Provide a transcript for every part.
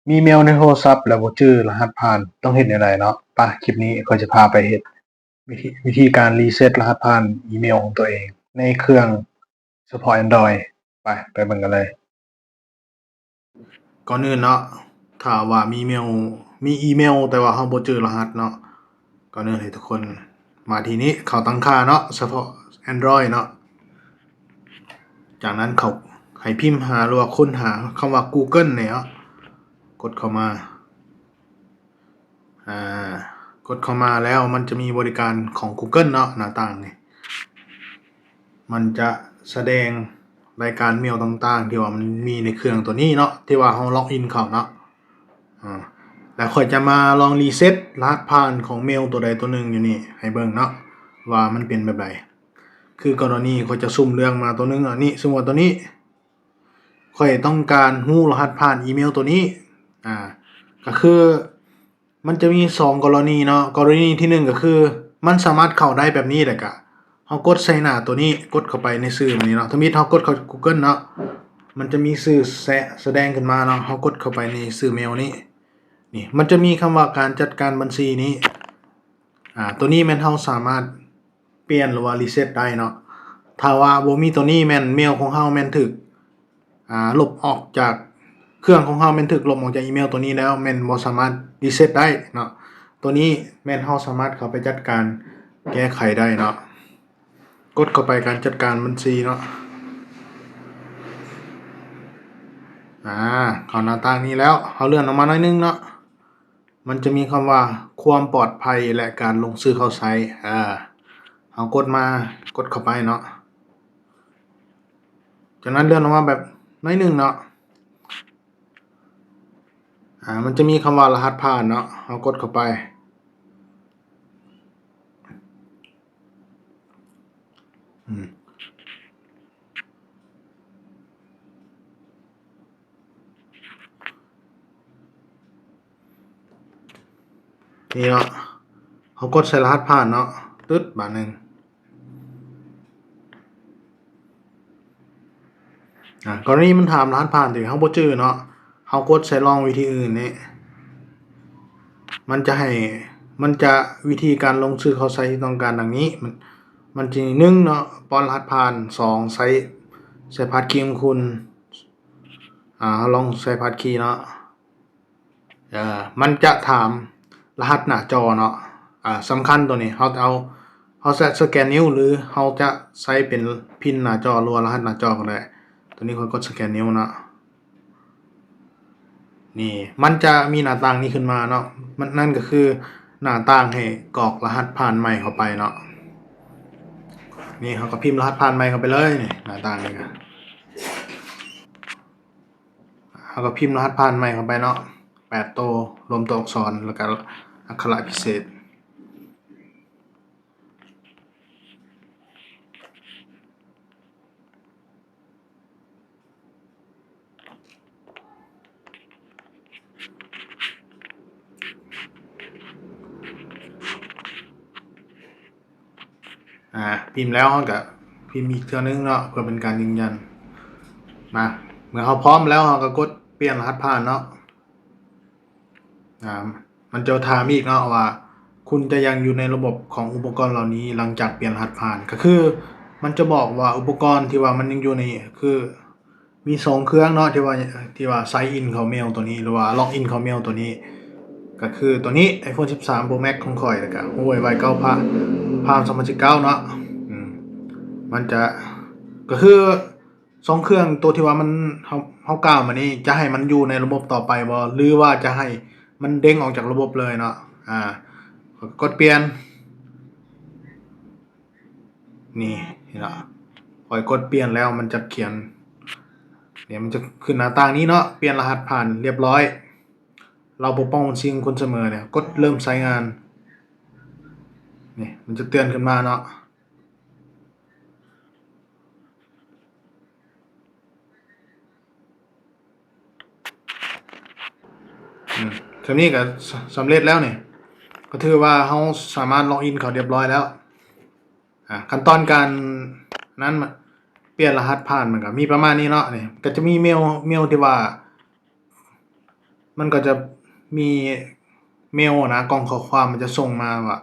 ມີເມວໃນໂທລະສັບແລ້ວບໍ່ຈື່ລະຫັດຜ່ານ ຕ້ອງເຮັດແນວໃດເນາະ? ປະ ຄລິບນີ້ຂ້ອຍຈະພາໄປເຮັດ ວິທີ ວິທີການຣີເຊັດລະຫັດຜ່ານອີເມວຂອງຕົວເອງ ໃນເຄື່ອງສະເພາະ Android. ໄປ ໄປເບິ່ງກັນເລີຍ. ກ່ອນອື່ນເນາະ ຖ້າວ່າມີເມວ ມີອີເມວ ແຕ່ວ່າເຮົາບໍ່ຈື່ລະຫັດເນາະ, ກ່ອນອື່ນໃຫ້ທຸກຄົນມາທີ່ນີ້ ເຂົ້າຕັ້ງຄ່າເນາະ ສະເພາະ Android ເນາະ. ຈາກນັ້ນເຂົ້າ ໃຫ້ພິມຫາ ຫຼືວ່າຄົ້ນຫາຄຳວ່າ Google ນີ້ເນາະ, ກົດເຂົ້າມາ. ອາ ກົດເຂົ້າມາແລ້ວມັນຈະມີບໍລິການຂອງ Google ເນາະ ໜ້າຕ່າງນີ້ ມັນຈະສະແດງລາຍການເມວຕ່າງໆ ທີ່ວ່າມັນມີໃນເຄື່ອງຕົວນີ້ເນາະ ທີ່ວ່າເຮົາລັອກອິນເຂົ້າເນາະ. ອາ ແລ້ວຂ້ອຍຈະມາລອງຣີເຊັດລະຫັດຜ່ານຂອງເມວຕົວໃດຕົວໜຶ່ງຢູ່ນີ້ໃຫ້ເບິ່ງເນາະ ວ່າມັນເປັນແບບໃດ. ຄືກໍລະນີຂ້ອຍຈະສຸ່ມເລືອກມາຕົວໜຶ່ງ ອັນນີ້ ສົມມຸດວ່າຕົວນີ້ ຂ້ອຍຕ້ອງການຮູ້ລະຫັດຜ່ານອີເມວຕົວນີ້. ອາ ກໍຄືມັນຈະມີສອງກໍລະນີເນາະ, ກໍລະນີທີໜຶ່ງກໍຄືມັນສາມາດເຂົ້າໄດ້ແບບນີ້ ແລ້ວກະເຮົາກົດໃສ່ໜ້າຕົວນີ້ ກົດເຂົ້າໄປໃນຊື່ມັນນີ້ເນາະ. ທຳອິດເຮົາກົດເຂົ້າ Google ເນາະ ມັນຈະມີຊື່ແຊະ ສະແດງຂຶ້ນມາເນາະ, ເຮົາກົດເຂົ້າໄປໃນຊື່ເມວນີ້ ນີ້ ມັນຈະມີຄຳວ່າການຈັດການບັນຊີນີ້. ອາ ຕົວນີ້ແມ່ນເຮົາສາມາດປ່ຽນ ຫຼືວ່າຣີເຊັດໄດ້ເນາະ. ຖ້າວ່າບໍ່ມີຕົວນີ້ແມ່ນເມວຂອງເຮົາແມ່ນຖືກ ອາ ລົບອອກຈາກ ເຄື່ອງຂອງເຮົາແມ່ນຖືກລົບອອກຈາກອີເມວຕົວນີ້ແລ້ວ ແມ່ນບໍ່ສາມາດຣີເຊັດໄດ້ເນາະ. ຕົວນີ້ແມ່ນເຮົາສາມາດເຂົ້າໄປຈັດການແກ້ໄຂໄດ້ເນາະ. ກົດເຂົ້າໄປການຈັດການບັນຊີເນາະ. ອາ ເຂົ້າໜ້າຕ່າງນີ້ແລ້ວ ເຮົາເລື່ອນອອກມາໜ້ອຍໜຶ່ງເນາະ. ມັນຈະມີຄຳວ່າ ຄວາມປອດໄພ ແລະ ການລົງຊື່ເຂົ້າໃຊ້. ອາ ເຮົາກົດມາ ກົດເຂົ້າໄປເນາະ. ຈາກນັ້ນເລື່ອນອອກມາແບບໜ້ອຍໜຶ່ງເນາະ. ອາ ມັນຈະມີຄຳວ່າລະຫັດຜ່ານເນາະ, ເຮົາກົດເຂົ້າໄປ. ອືມ ນີ້ເນາະ ເຮົາກົດໃສ່ລະຫັດຜ່ານເນາະ ຕຶດ ບາດໜຶ່ງ. ອາ ກໍລະນີມັນຖາມລະຫັດຜ່ານທີ່ເຮົາບໍ່ຈື່ເນາະ, ເຮົາກົດໃສ່ລອງວິທີອື່ນນີ້ ມັນຈະໃຫ້ ມັນຈະ ວິທີການລົງຊື່ເຂົ້າໃຊ້ທີ່ຕ້ອງການດັ່ງນີ້. ມັນ ມັນຈະ ໜຶ່ງເນາະ ປ້ອນລະຫັດຜ່ານ, ສອງ ໃສ່ ໃສ່ພາສຄີຂອງຄຸນ. ອາ ເຮົາລອງໃສ່ພາສຄີເນາະ. ເອີ ມັນຈະຖາມລະຫັດໜ້າຈໍເນາະ. ອາ ສຳຄັນຕົວນີ້ ເຮົາຈະເອົາ ເຮົາຈະສະແກນນິ້ວ ຫຼື ເຮົາຈະໃຊ້ເປັນພິນໜ້າຈໍ ຫຼືວ່າລະຫັດໜ້າຈໍກໍໄດ້. ຕົວນີ້ຂ້ອຍກົດສະແກນນິ້ວເນາະ. ນີ້ ມັນຈະມີໜ້າຕ່າງນີ້ຂຶ້ນມາເນາະ. ມັນ ນັ້ນກໍຄືໜ້າຕ່າງໃຫ້ກອກລະຫັດຜ່ານໃໝ່ເຂົ້າໄປເນາະ. ນີ້ ເຮົາກໍພິມລະຫັດຜ່ານໃໝ່ເຂົ້າໄປເລີຍ. ນີ້ ໜ້າຕ່າງນີ້ກໍ ເຮົາກໍພິມລະຫັດຜ່ານໃໝ່ເຂົ້າໄປເນາະ ແປດໂຕ ລວມຕົວອັກສອນ ແລ້ວກໍອັກຂະລະພິເສດ. ອາ ພິມແລ້ວເຮົາກະພິມອີກເທື່ອໜຶ່ງເນາະ ເພື່ອເປັນການຢືນຢັນ. ມາ ເມື່ອເຮົາພ້ອມແລ້ວ ເຮົາກະກົດປ່ຽນລະຫັດຜ່ານເນາະ. ອາ ມັນຈະຖາມອີກເນາະວ່າ ຄຸນຈະຍັງຢູ່ໃນລະບົບຂອງອຸປະກອນເຫຼົ່ານີ້ຫຼັງຈາກປ່ຽນລະຫັດຜ່ານ. ກະຄືມັນຈະບອກວ່າອຸປະກອນທີ່ວ່າມັນຍັງຢູ່ນີ້ ຄື ມີສອງເຄື່ອງເນາະ ທີ່ວ່າ ທີ່ວ່າໄຊອິນເຂົ້າເມວຕົວນີ້ ຫຼືວ່າລັອກອິນເຂົ້າເມວຕົວນີ້ ກໍຄືຕົວນີ້ iPhone ສິບສາມ Pro Max ຂອງຂ້ອຍ ແລ້ວກໍ Huawei Y ເກົ້າ Palm ສອງພັນສິບເກົ້າເນາະ. ອືມ ມັນຈະ ກໍຄືສອງເຄື່ອງໂຕທີ່ວ່າມັນ ເຮົາ ເຮົາກ່າວມານີ້ ຈະໃຫ້ມັນຢູ່ໃນລະບົບຕໍ່ໄປບໍ່ ຫຼືວ່າຈະໃຫ້ມັນເດ້ງອອກຈາກລະບົບເລີຍເນາະ. ອາ ກົດປ່ຽນ. ນີ້ ເຫັນລະ ຂ້ອຍກົດປ່ຽນແລ້ວ ມັນຈະຂຽນ ນີ້ ມັນຈະຂຶ້ນໜ້າຕ່າງນີ້ເນາະ ປ່ຽນລະຫັດຜ່ານລຽບລ້ອຍ ເຮົາປົກປ້ອງບັນຊີຂອງຄຸນສະເໝີ ນີ້ ກົດເລີ່ມໃຊ້ງານ. ນີ້ ມັນຈະເຕືອນຂຶ້ນມາເນາະ. ອືມ ສ່ຳນີ້ກໍ ສ- ສຳເລັດແລ້ວນີ້ ກໍຖືວ່າເຮົາສາມາດລັອກອິນເຂົ້າລຽບລ້ອຍແລ້ວ. ອາ ຂັ້ນຕອນການນັ້ນ ປ່ຽນລະຫັດຜ່ານມັນກໍມີປະມານນີ້ເນາະ. ນີ້ກໍຈະມີເມວ ເມວທີ່ວ່າ ມັນກໍຈະມີເມວນະ ກ່ອງຂໍ້ຄວາມມັນຈະສົ່ງມາວ່າ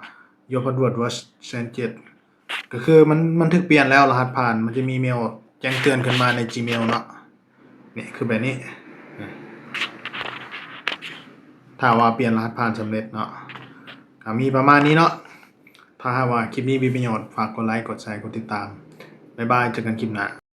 Your password was changed ກໍຄືມັນ ມັນຖືກປ່ຽນແລ້ວ ລະຫັດຜ່ານ ມັນຈະມີເມວແຈ້ງເຕືອນຂຶ້ນມາໃນ Gmail ເນາະ. ນີ້ຄືແບບນີ້ ຖ້າວ່າປ່ຽນລະຫັດຜ່ານສຳເລັດເນາະ. ກໍມີປະມານນີ້ເນາະ. ຖ້າຫາກວ່າຄລິບນີ້ມີປະໂຫຍດ ຝາກກົດໄລ ກົດແຊ ກົດຕິດຕາມ. ບາຍບາຍ ເຈີກັນຄລິບໜ້າ.